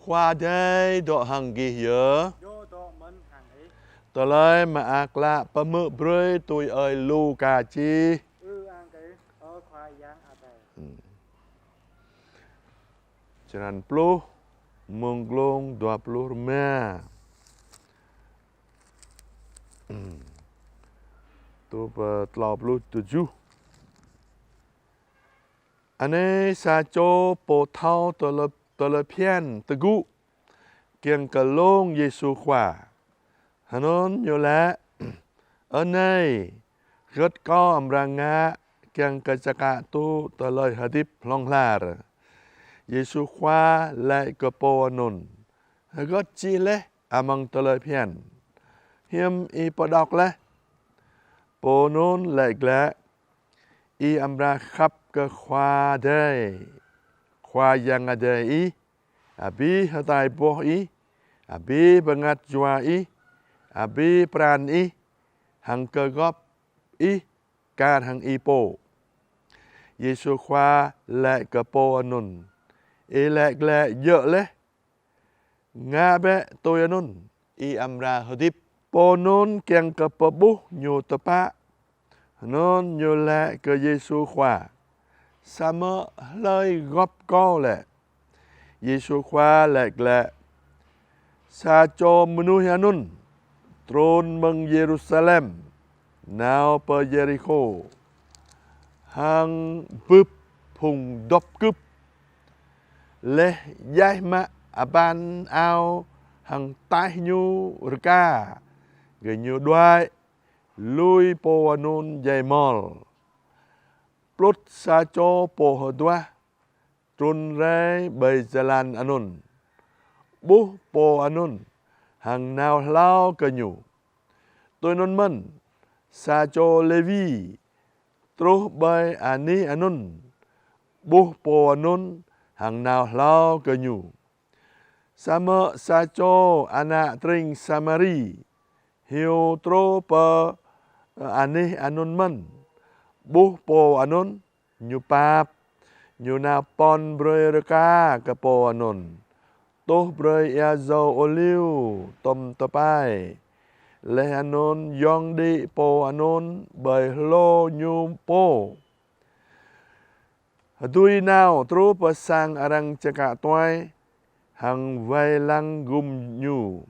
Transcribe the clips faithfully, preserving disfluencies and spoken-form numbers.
Khua Adai dŏ hăng gih yơh. Ñu dŏ mơ̆n hăng ih. Tơlơi Mơak Klă pơhmư̆ brơi tui ơi Luka čih. Ư-ang kơ Ih, ơ Khua Yang Adai. Hmm. Črăn pluh, mơ̆ng glông dua pluh rơma. Hmm. Truh pơ klâo pluh tơjuh. Anai sa čô pô thâo tơlơi, tơlơi phiăn tơgŭ kiăng kơ lông Yêsu Khua. Hơnŭn ñu laĭ: Ơ Nai, hơgĕt kâo amra ngă kiăng kơ čơkă tŭ tơlơi hơdip hlŏng lar? Yêsu Khua laĭ kơ pô anŭn: Hơgĕt čih laih amăng tơlơi phiăn? Hiư̆m ih pơđŏk laih? Pô anŭn laĭ glaĭ: Ih amra khăp kơ Khua Adai, Khua Yang Adai ih, abih hơtai boh ih, abih bơngăt jua ih, abih pran ih, hăng kơ gŏp ih kar hăng ih pô. Yêsu Khua laĭ kơ pô anŭn: Ih laĭ glaĭ djơ̆ laih. Ngă bĕ tui anŭn, ih amra hơdip. Pô anŭn kiăng kơ pơƀuh ñu tơpă, hơnŭn ñu laĭ kơ Yêsu Khua: Samơ̆ hlơi gŏp kâo lĕ? Yêsu Khua laĭ glaĭ: Sa čô mơnuih anŭn trŭn mơ̆ng Yêrusalem nao pơ Yêrikhô hăng bưp phung dŏp kưp. Laih djai mă abăn ao hăng taih ñu rơka, gơñu đuaĭ lui pô anŭn djai mơl. Plut sa čô pô hơduah trŭn rai ƀơi jơlan anŭn, ƀuh pô anŭn hăng nao hlâo kơ ñu. Tui anŭn mơ̆n, sa čô Lêwi truh ƀơi anih anŭn, ƀuh pô anŭn hăng nao hlâo kơ ñu. Samơ̆ sa čô ană tring Samari hyu truh pơ anih anŭn mơ̆n, ƀuh pô anŭn, ñu pap, ñu nao pŏn brơi rơka kơ pô anŭn, tuh brơi ia dâu ôliu tŏm tơpai, laih anŭn yŏng đĭ pô anŭn ƀơi hlô ñu pô. Hơdui nao truh pơ sang arăng čơkă tuai hăng wai lăng gum ñu.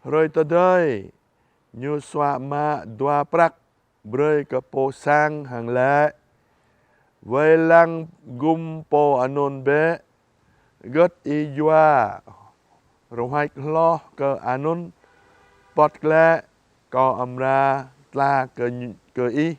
Hrơi tơdơi, ñu suă mă dua prăk brơi kơ pô sang hăng laĭ: Wai lăng gum pô anŭn bĕ, hơgĕt ih yua rơhuač hloh kơ anŭn, pơ̆t glaĭ, kâo amra tla kơ, kơ ih.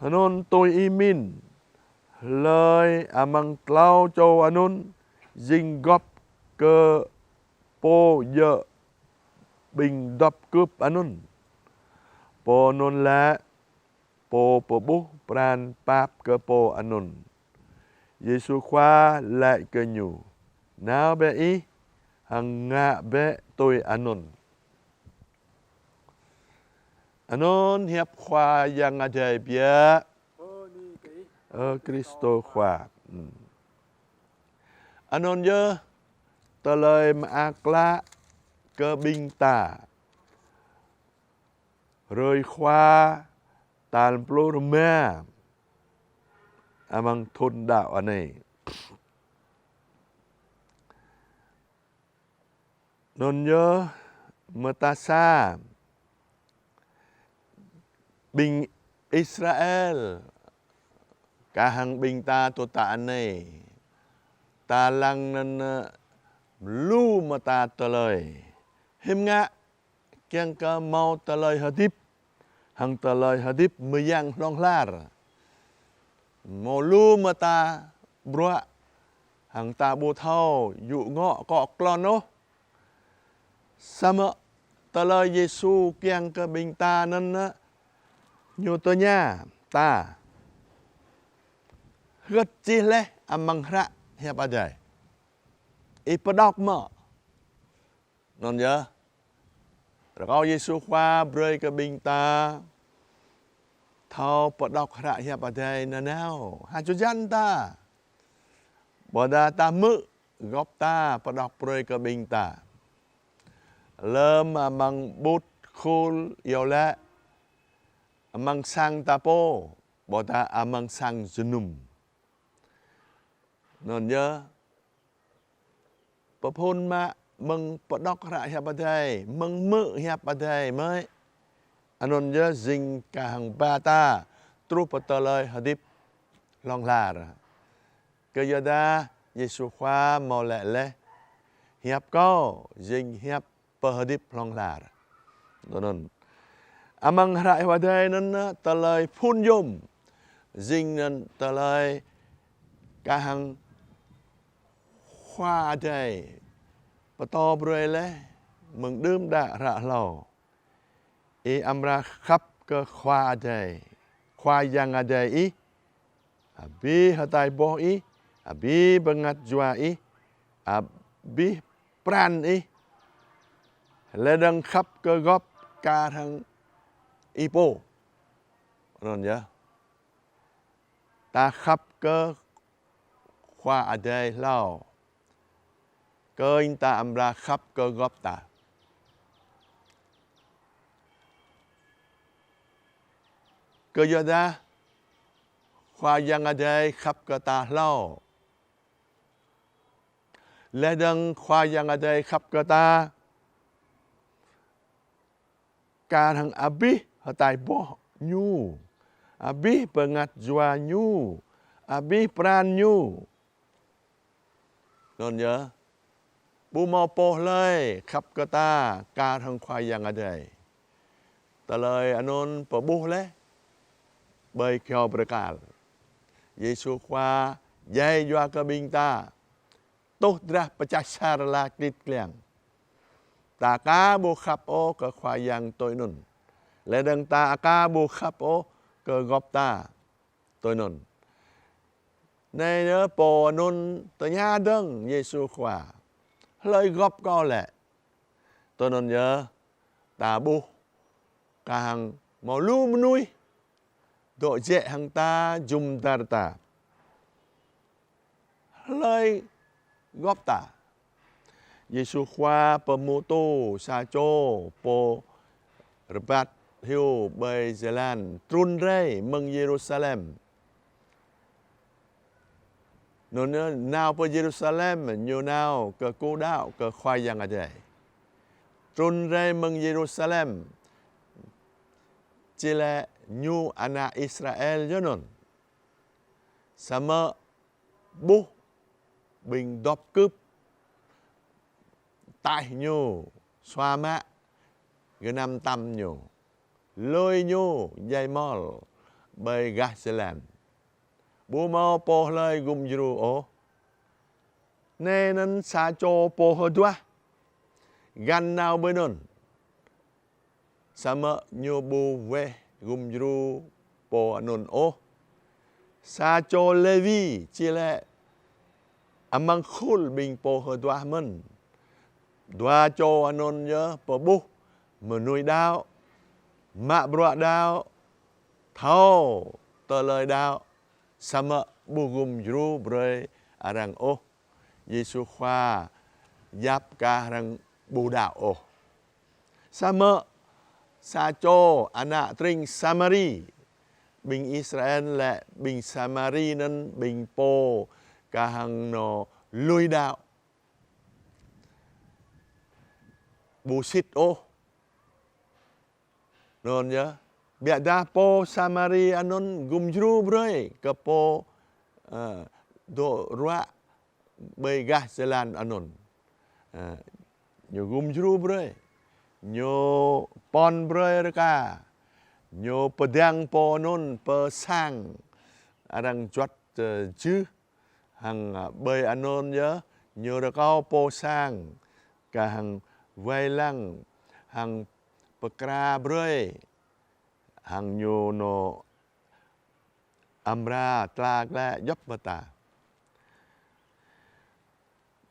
Hơnŭn tui ih mĭn, hlơi amăng klâo čô anŭn jing gŏp kơ pô djơ̆ ƀing dŏp kưp anŭn? Pô anŭn laĭ: Pô pơƀuh pran pap kơ pô anŭn. Yêsu Khua laĭ kơ ñu: Nao bĕ ih, hăng ngă bĕ tui anŭn. Anŭn hiăp Khua Yang Adai biă. Ơ Krist Khua. Hmm. Anŭn yơh tơlơi mơak klă kơ ƀing ta. Hrơi Khua tal pluh rơma amăng thŭn đăo anai. Anŭn yơh mơta sa ƀing Israel, kah hăng ƀing ta tŭ ta anai, ta lăng anŭn, ơ, lu mơta tơlơi. Hiư̆m ngă kiăng kơ hmâo tơlơi hơdip, hăng tơlơi hơdip mơyang hlŏng lar. Hmâo lu mơta bruă, hăng ta ƀu thâo yŭ ngŏ kŏ klon ôh. Samơ̆ tơlơi Yêsu kiăng kơ ƀing ta anŭn, ơ, ñu tơña ta: Hơgĕt čih laih amăng hră hiăp Adai? Ih pơđŏk mơ̆? Anŭn yơh. Rơkâo Yêsu Khua brơi kơ ƀing ta thâo pơđŏk hră hiăp Adai nanao ha čô jăn ta. Ƀôdah ta hmư̆ gŏp ta pơđŏk brơi kơ ƀing ta. Lơm amăng ƀut khul iâu laĭ, amăng sang ta pô, ƀôdah amăng sang jơnum. Anŭn yơh, pơphun mă mơ̆ng pơđŏk hră hiăp Adai, mơ̆ng hmư̆ hiăp Adai mơ̆i. Anŭn yơh jing kah hăng ba ta truh pơ tơlơi hơdip hlŏng lar. Kơ yua dah Yêsu Khua hmâo laĭ laih: Hiăp Kâo jing hiăp pơhơdip hlŏng lar. Tui anŭn. Amăng hră hiăp Adai anŭn tơlơi phun yôm jing anŭn tơlơi kah hăng Khua Adai pơtô brơi laih mơ̆ng đưm đă hră hlâo. Ih amra khăp kơ Khua Adai, Khua Yang Adai ih, abih hơtai boh ih, abih bơngăt jua ih, abih pran ih, lĕ dơ̆ng khăp kơ gŏp kar hăng ih pô. Anŭn yơh. Ta khăp kơ Khua Adai hlâo, kơnh ta amra khăp kơ gŏp ta. Kơ yua dah Khua Yang Adai khăp kơ ta hlâo. Lĕ dơ̆ng Khua Yang Adai khăp kơ ta kar hăng abih hơtai boh Ñu, abih bơngăt jua Ñu, abih pran Ñu. Anŭn yơh, ƀu hmâo pô hlơi khăp kơ ta kar hăng Khua Yang Adai. Tơlơi anŭn pơƀuh laih ƀơi kơyâo bơrơkal. Yêsu Khua djai yua kơ ƀing ta tuh drah pơčah sar la kĭt kliăng. Ta aka ƀu khăp ôh kơ Khua Yang tui anŭn. Lĕ dơ̆ng ta aka ƀu khăp ôh kơ gŏp ta tui anŭn. Anai yơh pô anŭn tơña dơ̆ng Yêsu Khua: Hlơi gŏp kâo lĕ? Tui anŭn yơh ta ƀuh kah hăng hmâo lu mơnuih dŏ jĕ hăng ta jum dar ta. Hlơi gŏp ta? Yêsu Khua pơhmutu sa čô pô rơbat hyu ƀơi jơlan trŭn rai mơ̆ng Yêrusalem. Anŭn yơh nao pơ Yêrusalem, ñu nao kơkuh đaŏ kơ Khua Yang Adai. Trŭn rai mơ̆ng Yêrusalem, či lĕ ñu ană Israel yơh anŭn. Samơ̆ ƀuh ƀing dŏp kưp taih ñu, sua mă, gơnam tăm ñu, lui ñu djai mơ̆l ƀơi gah jơlan. Ƀu hmâo pô hlơi gum djru ôh. Anai anŭn sa čô pô hơduah găn nao ƀơi anŭn. Samơ̆ ñu ƀu weh gum djru pô anŭn ôh. Sa čô Lêwi či lĕ amăng khul ƀing pô hơduah mơ̆n. Dua čô anŭn yơh pơƀuh mơnuih đaŏ, mă bruă đaŏ, thâo tơlơi đaŏ, samơ̆ ƀu gum djru brơi arăng ôh. Yêsu Khua yap kah arăng ƀu đaŏ ôh. Samơ̆ sa čô ană tring Samari, ƀing Israel lĕ ƀing Samari anŭn ƀing pô kah hăng ñu lui đaŏ, ƀu sĭt ôh. Anŭn yơh, biă dah pô Samari anŭn gum djru brơi kơ pô, ơ, dŏ ruă ƀơi gah jơlan anŭn. Ơ, ñu gum djru brơi. Ñu pŏn brơi rơka. Ñu pơdăng pô anŭn pơ sang arăng juăt, ơ, jưh. Hăng, ơ, ƀơi anŭn yơh, ñu rơkâo pô sang kah hăng wai lăng, hăng pơkra brơi, hăng ñu nao amra tla glaĭ djŏp mơta.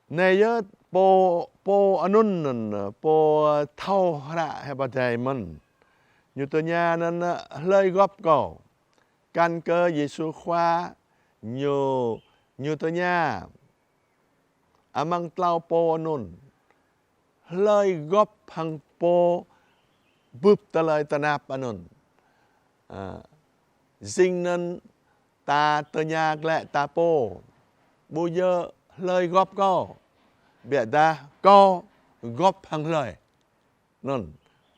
Anai yơh pô, pô anŭn, pô thâo hră hiăp Adai mơ̆n. Ñu tơña anŭn: Hlơi gŏp kâo? Kăn kơ Yêsu Khua ñu, ñu tơña: amăng tlâo pô anŭn, hlơi gŏp hăng pô bưp tơlơi tơnap anŭn. Ă, jing anŭn ta tơña glaĭ ta pô: Ƀu djơ̆ hlơi gŏp kâo, biă dah kâo gŏp hăng hlơi. Anŭn,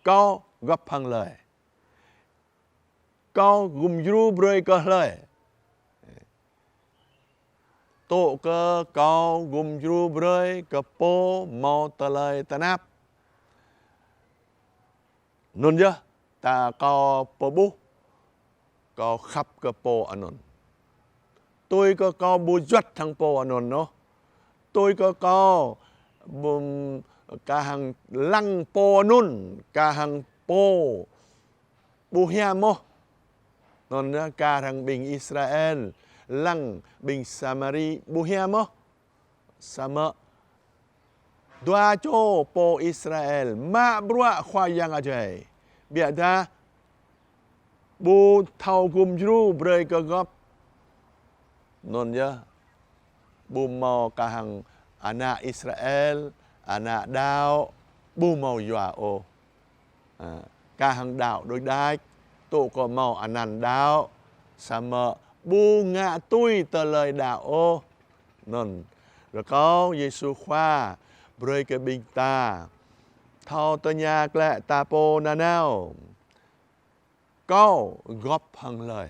kâo gŏp hăng hlơi. Kâo gum djru brơi kơ hlơi. Tŭ kơ kâo gum djru brơi kơ pô hmâo tơlơi tơnap. Anŭn yơh, ta kâo pơƀuh, kâo khăp kơ pô anŭn. Tui kơ kâo ƀu juăt hăng pô anŭn ôh. Tui kơ kâo ƀu, kah hăng lăng pô anŭn, kah hăng pô ƀu hiam ôh. Anŭn yơh, kah hăng ƀing Israel lăng ƀing Samari ƀu hiam ôh. Samơ̆ dua čô pô Israel mă bruă Khua Yang Adai, biă dah ƀu thâo gum djru brơi kơ gŏp. Anŭn yơh, ƀu hmâo kah hăng ană Israel, ană đaŏ, ƀu hmâo yua ôh. Ă, kah hăng đaŏ đôč đač, tŭ kơ hmâo anăn đaŏ, samơ̆ ƀu ngă tui tơlơi đaŏ ôh. Anŭn, rơkâo Yêsu Khua brơi kơ ƀing ta thâo tơña glaĭ ta pô nanao: Kâo gŏp hăng hlơi?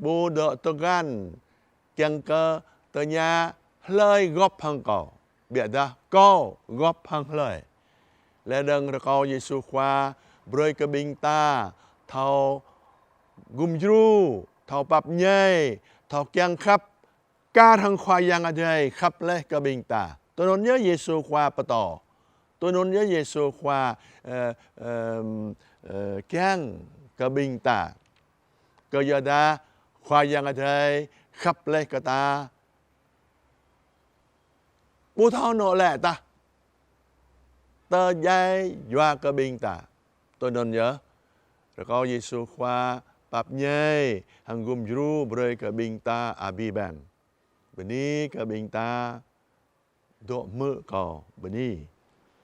Ƀu dŏ tơgan kiăng kơ tơña hlơi gŏp hăng kâo, biă dah kâo gŏp hăng hlơi. Lĕ dơ̆ng rơkâo Yêsu Khua brơi kơ ƀing ta thâo gum djru, thâo pap ñai, thâo kiăng khăp, kar hăng Khua Yang Adai khăp laih kơ ƀing ta. Tui anŭn yơh Yêsu Khua pơtô. Tui anŭn yơh Yêsu Khua, ơ, ơ, ơ, kiăng kơ ƀing ta. Kơ yua dah Khua Yang Adai khăp laih kơ ta, ƀu thâo nŏ lĕ tah, tơdjai yua kơ ƀing ta. Tui anŭn yơh, rơkâo Yêsu Khua pap ñai hăng gum djru brơi kơ ƀing ta abih bang. Bơni kơ ƀing ta dŏ hmư̆ kâo. Bơni.